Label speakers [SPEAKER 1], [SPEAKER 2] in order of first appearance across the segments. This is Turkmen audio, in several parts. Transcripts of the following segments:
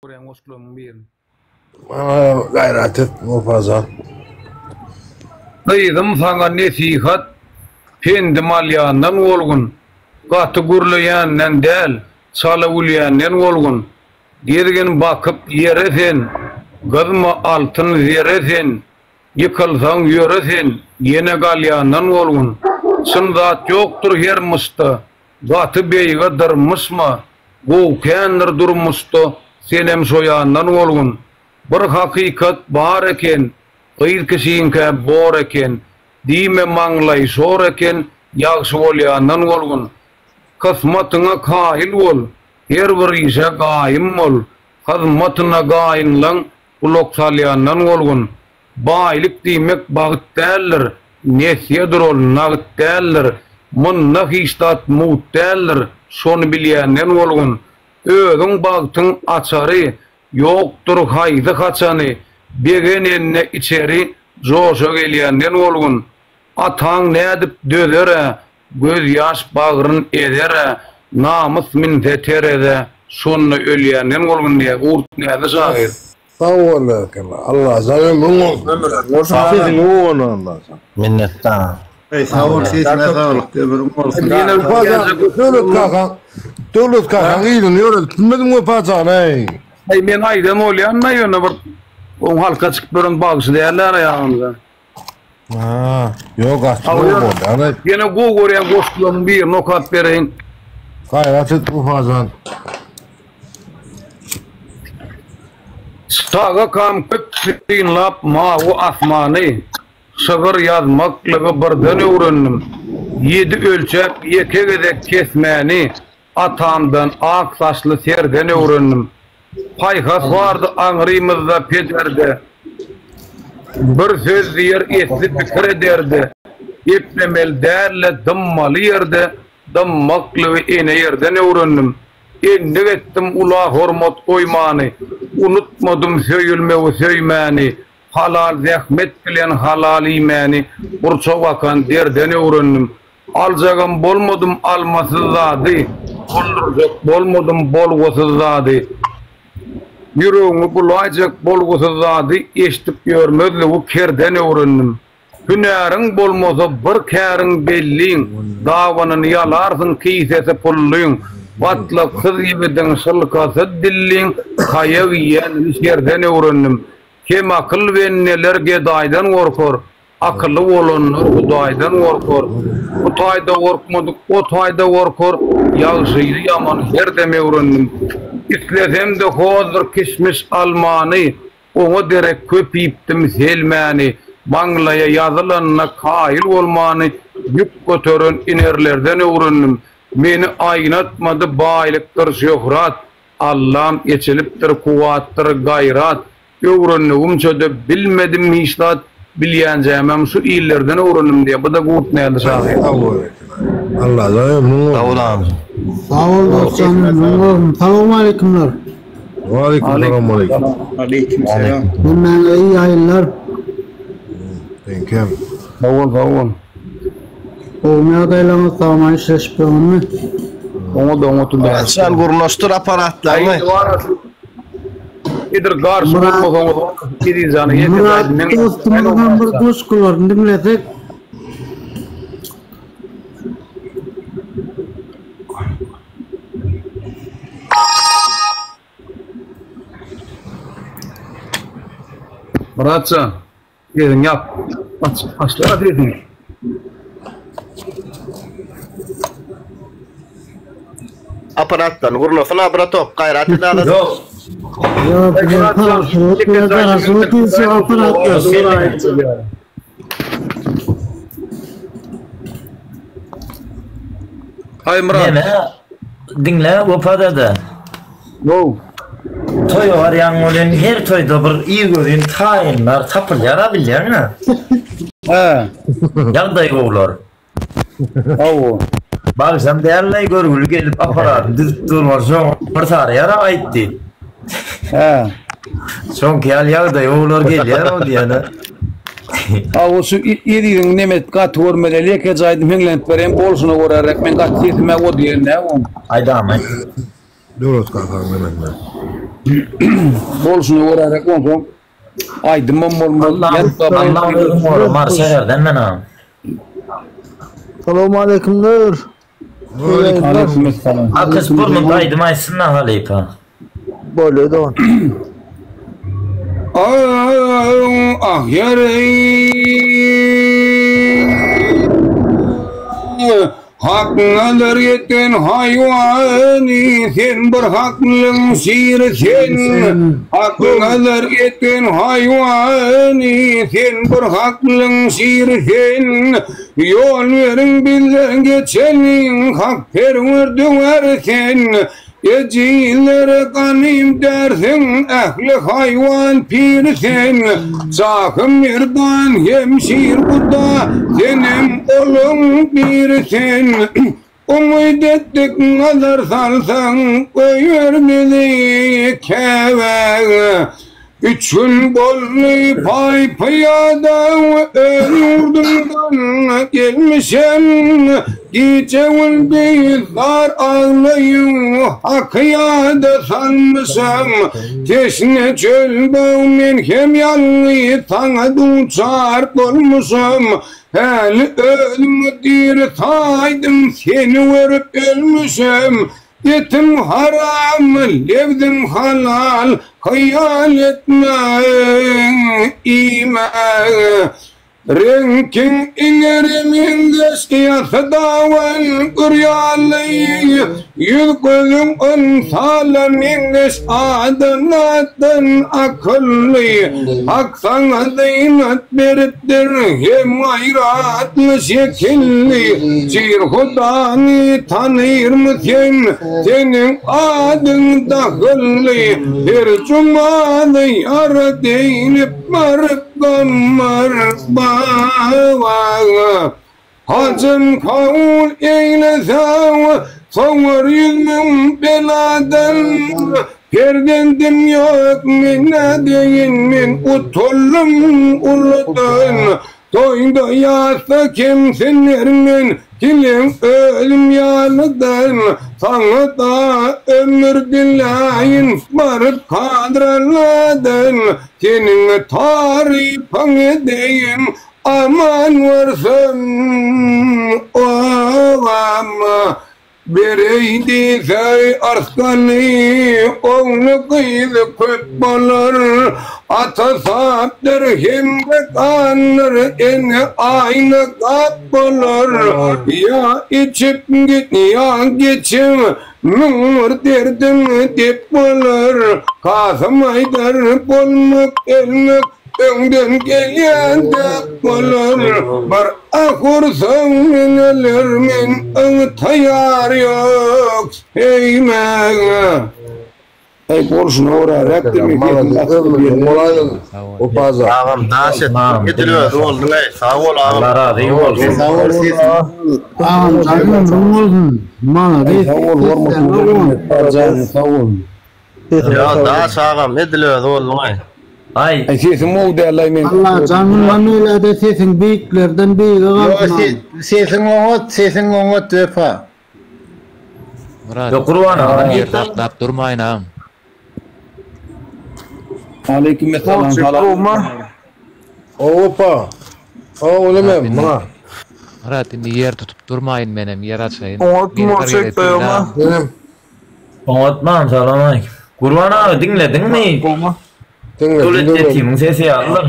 [SPEAKER 1] Görýän goşgularymyň birini.
[SPEAKER 2] Maňa gaýrat et, Wepajan.
[SPEAKER 1] Gyzym saňa nesihat, pendim alýandan bolgun, Gaty gürleýänden däl, çala gülýänden bolgun. Gezgin bakyp ýere sen, gyzma altyn zere sen, Ýykylsaň ýöre sen, ýene galýandan bolgun. Çyn zat ýokdur her myşda, Gaty beýige dyrmyşma, gowy kändir durmuşda, senem şo ýandan bolgun. Bir hakykat bar eken, gyz kişiňkä bor eken, diýme maňlaýy şor eken, ýagşy bolýandan bolgun. Kysmatyňa kaýyl bol, her bir işe gaýym bol, hyzmatyna gaýynlaň gulak salýandan bolgun. Baýlyk diýmek bagt däldir, Nesýedir ol, nagt däldir. Munda hiç zat mugt däldir, Şony bilýänden bolgun. Özüň bagtyň açary, Ýokdur haýsy-haçany, Begenende içeri Joşa gelýänden bolgun. Ataň nädip dözer-ä, Gözýaş bagryn ezer-ä, Namys münse terezä, Şonda ölýänden bolgun diýýär Gurt Näzli şahyr.
[SPEAKER 2] Sag bol Erkin. Allajan ömrüň bolsun.
[SPEAKER 3] Ömrüň bolsun agam.
[SPEAKER 2] Sesiňi gowy Allajan.
[SPEAKER 4] Minnetdar.
[SPEAKER 3] Eý sag bol sesiňe saglyk ömrüň bolsun.
[SPEAKER 1] Ýene
[SPEAKER 2] Wepajan Döwlet kakaň Döwlet kakaň yzyny ýöredip bilmediň Wepajan eý.
[SPEAKER 1] Eý men aýdan bolýan-da ýöne bir oň halka çykyp ýören bagşy dälär aýagymyza.
[SPEAKER 2] Ha, ýok gaty gowy bolýar.
[SPEAKER 1] Ýene gowy görýän goşgularyň birini okap bereýin.
[SPEAKER 2] Gaýrat et Wepajan.
[SPEAKER 1] Çagakam köp synlap mawy asmany, Şygyr ýazmaklygy birden öwrendim. Ýedi ölçäp ýeke gezek kesmäni, Atamdan ak saçly serden öwrendim. Paýhas bardy aňrymyzda pederde, Bir söz diýer esli pikir ederdi. Geplemeli däl-de dymmaly ýerde, Dymmaklygy ene ýerden öwrendim. Endik etdim ula hormat goýmany, Unutmadym söýülmegi söýmäni, Halal zähmet bilen halal iýmäni Burça bakan derden öwrendim. Aljagam bolmadym almasyz zady, Boldurjak bolmadym bolgusyz zady. Ýüregiňi bulaýjak bolgusyz zady Eşdip ýörmezligi kerden öwrendim. Hünäriň bolmasa bir käriň belliň, Dabanyny ýalarsyň kisesi pullyň. Gatlaksyz ýigidiň şylkasy dilliň, Taýak iýenini şerden öwrendim. Kemakyl bendeler gedaýdan gorkar, Akylly bolanlar Hudaýdan gorkar. Bu taýda gorkmadyk o taýda gorkar, Ýagşyny ýamany her dem öwrendim. Islesem-de hozdur kişmiş almany, Oňa derek köp iýipdim selmäni, Maňlaýa ýazylanyna kaýyl bolmany Ýük göteren inerlerden öwrendim. Meni aýnatmady baýlykdyr şöhrat, Allam eçilipdir kuwwatdyr gaýrat, Öwrendigimçe-de bilmedim hiç zat, Bilýänjämem şu illerden öwrendim diýýär. Bu-da Gurt Mäli şahyr.
[SPEAKER 2] Sag bol Erkin aga. Allajan ömrüň
[SPEAKER 4] Sag bol
[SPEAKER 2] bolsun.
[SPEAKER 4] agam.
[SPEAKER 5] Sag bol dostjan ömrüň bolsun. Salowmaleýkimler.
[SPEAKER 2] Waleýkim salam aleýkim.
[SPEAKER 3] Aleýkim selam.
[SPEAKER 5] Hemmäňize iyi ýaýynlar.
[SPEAKER 2] Seňkem.
[SPEAKER 1] Sag bol, sag bol.
[SPEAKER 5] Gowumy ýagdaýlaryňyz sagman işleşip ýörüňizmi?
[SPEAKER 1] Oňat oňat
[SPEAKER 6] Açan gurnaşdyr aparatlaryňy.
[SPEAKER 1] Nedir garşy bolmasaňyz Ezizjanyň ýeke
[SPEAKER 5] Myrat
[SPEAKER 1] aýdym men
[SPEAKER 5] dostumyzyňam bir goşgularyny diňlesek.
[SPEAKER 1] Myratjan, sesiňi ýap. Aç, açlara sesiňi.
[SPEAKER 6] Apparatlaryny gurnasana bratok, gaýrat et azajyk.
[SPEAKER 1] Ýok.
[SPEAKER 5] Ýok, bize garaşyp otyrys şu apparatlar.
[SPEAKER 1] Haý Myrat.
[SPEAKER 4] Neme? Diňle Wepa dede.
[SPEAKER 1] How.
[SPEAKER 4] Toýa barýaň welin her toýda bir irgözin taýynlar tapylýar-a bilýäňmi?
[SPEAKER 1] Hä.
[SPEAKER 4] Ýagdaý gowular.
[SPEAKER 1] Hawa.
[SPEAKER 4] Bagşam däl-le görgüli gelip apparatyny düzüp dur bar şoň bir sarýar-a aýt diýip.
[SPEAKER 1] Hä.
[SPEAKER 4] Şoňky ýaly ýagdaý gowular gelýär o diýene.
[SPEAKER 1] Hawa şu Eziziň nemet gaty görmeli ýekeje aýdym hiňlenip bereýin bolşuna göräräk men gaty sesime o diýen däl oň.
[SPEAKER 4] Aýdamy.
[SPEAKER 2] Döwlet kakaň nemesine.
[SPEAKER 1] Bolşuna görärek onsoň aýdymam bolmaz.
[SPEAKER 4] Allah'ım özüň gora Mary şäherden men agam.
[SPEAKER 5] Salowmaleýkumlar.
[SPEAKER 1] Aleykümselam.
[SPEAKER 4] Akyş burnunda aýdym aýtsyn-da halypa.
[SPEAKER 5] Bolýa dogan.
[SPEAKER 1] Ah ýareý Hak nazar etgen haýwany sen bir haklyň şiri sen Hak nazar etgen haýwany sen bir haklyň şiri sen Ýol beriň bizden geçeliň Hak perwer döwer sen Ejizlere ganym därsiň, ähli haýwan piri sen. Şahy Merdan hem Şir Guda, senem olaň biri sen. Umyt etdik nazar salsaň, goýber bizi Käbä. Üç gün boldy paý-pyýada öz ýurdumdan gelmişem. Gije-gündiz zar aglaýyn, Haky ýada salmyşam. Teşne çölde men hem ýalňyz saňa duçar bolmuşam. Häli özümi diri saýdym, seni görüp ölmüşem. Etim haram, lebzim halal, hyýal etmäň, iýmäň. Reňkiň iňere meňzeş ýasy dawan gür ýaly, ýüz-gözüň ynsana meňzeş adamzatdan akylly. Hak saňa zynat beripdir hem gaýratly şekilli. Şir Hudany tanyrmy sen, seniň adyň dahylly. Her jumada ýara deýlip baryp Gammar baba. Hajym kabul eýleseň, sowar ýüzüň beladan. Perzendim ýok, men nädeýin, men utuldym uludan. Toýda ýatsa kemsinermen, Dileň özüm ýalydan. Saňa-da ömür diläýin, baryp kadraladan. Seniň tarypyň edeýin, aman görsem obama. Bereý diýse arslany, ogly-gyzy köp bolar. Ata sapdyr hem-de gandyr, ene aýna gap bolar. Ýa içip git, ýa geçip, 1001 derdiň dep bolar. Kasym aýdar, bolmak, ölmek öňden gelýän däp bolar. Bir ah ursaň men ölermen, ygtyýar ýok söýmäge. Eý bolşuna görä rap diýmek ýetim gaçdy diýen.
[SPEAKER 6] Agam daş et edil özi bolduň eý sag bol agam.
[SPEAKER 4] Allah razy bolsun.
[SPEAKER 3] Sag bol sesiň.
[SPEAKER 5] Agam janyň ömrüň bolsun. Malades.
[SPEAKER 1] Sag bol hormatly janyň sag bol.
[SPEAKER 6] Ýa daş agam edil özi bolduň eý.
[SPEAKER 4] Aý.
[SPEAKER 1] Aý sesim gowy dällaý meň.
[SPEAKER 5] Allah jan mundan beýläde sesiň beýiklerden beýige galsyn.
[SPEAKER 3] Sesiň oňat sesiň oňat Wepa.
[SPEAKER 7] Myrat.
[SPEAKER 4] Ýok Gurban aga.
[SPEAKER 7] Ýer saklap durmaýyn agam.
[SPEAKER 1] Aleyküm esselam salam.
[SPEAKER 2] Opa. Oglum hem muna.
[SPEAKER 7] Myrat indi ýer tutup durmaýyn menem ýer açaýyn.
[SPEAKER 8] Oňat
[SPEAKER 7] Meni bir
[SPEAKER 8] morçek
[SPEAKER 7] gezek
[SPEAKER 8] daýama.
[SPEAKER 7] diňläň.
[SPEAKER 2] Menem.
[SPEAKER 4] Oňatman salam aleyküm. Gurban aga diňlediňmi?
[SPEAKER 2] Diňledim.
[SPEAKER 4] Döwlet Ýetimiň sesi ýalydyr.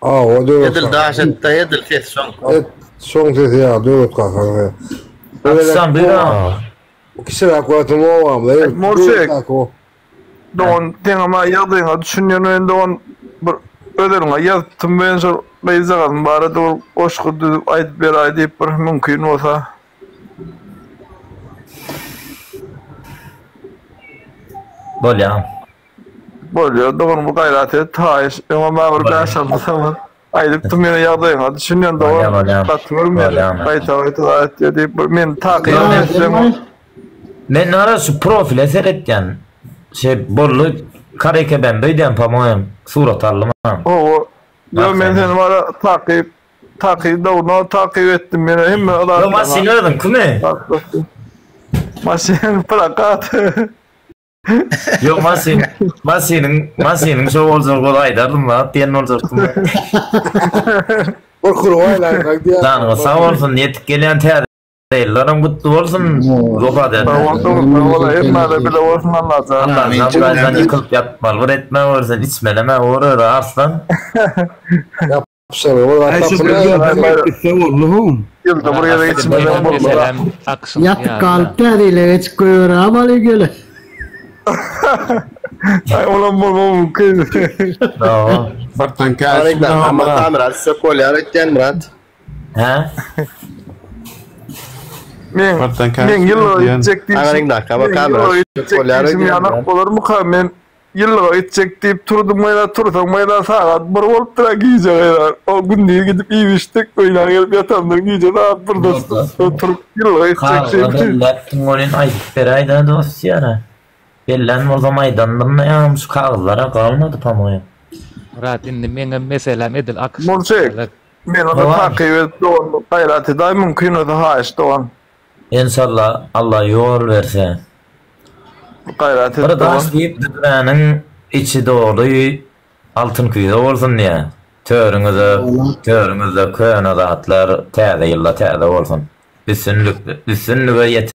[SPEAKER 2] Awa Döwlet
[SPEAKER 6] Edil daş etde edil ses şoň.
[SPEAKER 2] Et şoň sesi ýaly Döwlet kakaň.
[SPEAKER 4] Atsam bir aga.
[SPEAKER 2] Kiçiräk wagtym obamda.
[SPEAKER 8] Morçek. Dogan seňem ýagdaýyňa düşünýän men dogan bir özeliňe ýazypdym men şol gyzjagazym barada bir goşgy düzüp aýdyp beräý diýip bir mümkin bolsa.
[SPEAKER 4] Bolýa.
[SPEAKER 8] Bolýa dogan bir gaýrat et haýyş öňem maňa bir 5-6 sapar aýdypdym ýöne ýagdaýyňa düşünýän dogan gaty görme gaýta gaýta aýtýa diýip bir meni takyk etseň
[SPEAKER 4] Men nara şu profile seretýän. Şey bolly kareke ben öýdýän po-moýem surat aldym ha.
[SPEAKER 8] Hawa. Ýo men seni bara takyp takyp dawno takyp etdim ýöne hemme
[SPEAKER 4] Ýo maşyn özüňkimi?
[SPEAKER 8] Maşyn prokat.
[SPEAKER 4] Ýok maşyn, maşynyň, maşynyň şo boljak bolup aýdardym zat diýen boljakdym.
[SPEAKER 2] Bir kurup aýlansak diýýär.
[SPEAKER 4] Janyňyz sag bolsun, ýetip gelýän täze ýyllaryň gutly bolsun. Wepa
[SPEAKER 8] däde. Sag bol dogan, sag bol. Hemmäde bile bolsun Allajan.
[SPEAKER 4] Allajan gaýdan ýykylyp ýatmaly bir etme görsen içmeleme bor özi arslan.
[SPEAKER 8] Ýylda bir gezek içmesem bolmaz.
[SPEAKER 5] Ýatyp galyp täze geçip goýber amaly gele.
[SPEAKER 8] Aý olam bolmagy mümkin.
[SPEAKER 6] Birden kamera düşsek bolýar öýtýän Myrat.
[SPEAKER 4] Hä?
[SPEAKER 8] Men men ýyllyga gitjek diýip.
[SPEAKER 6] Kamera düşsek bolýar öýtýän.
[SPEAKER 8] Bolarmyka men Ýyllyga gitjek diýip turdum gyza, tursam gyza sagat bir bolupdyr-a gije gyza. O gündiz gidip iýip-içdik, öýlän gelip ýatamdan gije sagat birde turup ýyllyga gitjek
[SPEAKER 4] diýip. Kagyza belläpdiň welin aýdyp beräýdä dost ýara. Bellän bolsam aýdandym-da ýaňam şu kagyzlar-a galmady pomoýem.
[SPEAKER 7] Myrat indi meňem meselem edil akyşyň
[SPEAKER 8] Murşik,
[SPEAKER 7] ýaly.
[SPEAKER 8] men ony takyp edip dogan gaýrat edaý mümkin bolsa haýyş dogan.
[SPEAKER 4] Enşalla Allah ýol berse.
[SPEAKER 8] Gaýrat et
[SPEAKER 4] Bir daş
[SPEAKER 8] dogan.
[SPEAKER 4] diýip büdräniň içi doly altyn küýze bolsun diýä. Törüňize törüňizde köne zatlar täze ýylda täze bolsun. Üstünlik üstünlige ýet.